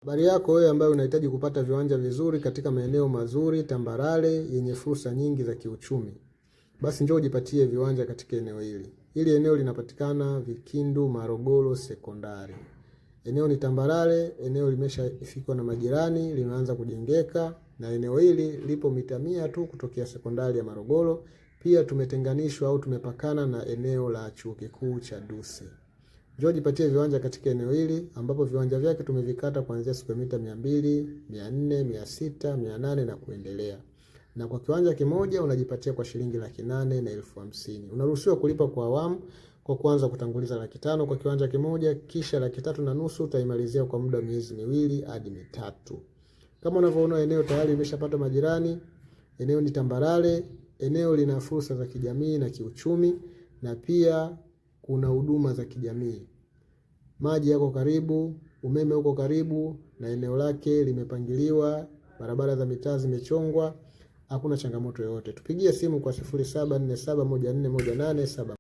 Habari yako wewe ambaye unahitaji kupata viwanja vizuri katika maeneo mazuri tambarare yenye fursa nyingi za kiuchumi. Basi njoo ujipatie viwanja katika eneo hili. Hili eneo linapatikana Vikindu Marogoro Sekondari. Eneo ni tambarare, eneo limeshafikwa na majirani, limeanza kujengeka na eneo hili lipo mita 100 tu kutokea sekondari ya Marogoro. Pia tumetenganishwa au tumepakana na eneo la chuo kikuu cha Duse. Njoo jipatie viwanja katika eneo hili ambapo viwanja vyake tumevikata kuanzia square mita 200, 400, 600, 800 na kuendelea. Na kwa kiwanja kimoja unajipatia kwa shilingi 850,000. Unaruhusiwa kulipa kwa awamu kwa kuanza kutanguliza 500,000 kwa kiwanja kimoja, kisha 350,000 utaimalizia kwa muda wa miezi 2 hadi 3. Kama unavyoona eneo tayari limeshapata majirani, eneo ni tambarare, eneo lina fursa za kijamii na kiuchumi na pia kuna huduma za kijamii. Maji yako karibu, umeme uko karibu na eneo lake limepangiliwa, barabara za mitaa zimechongwa, hakuna changamoto yoyote. Tupigie simu kwa 0747141871.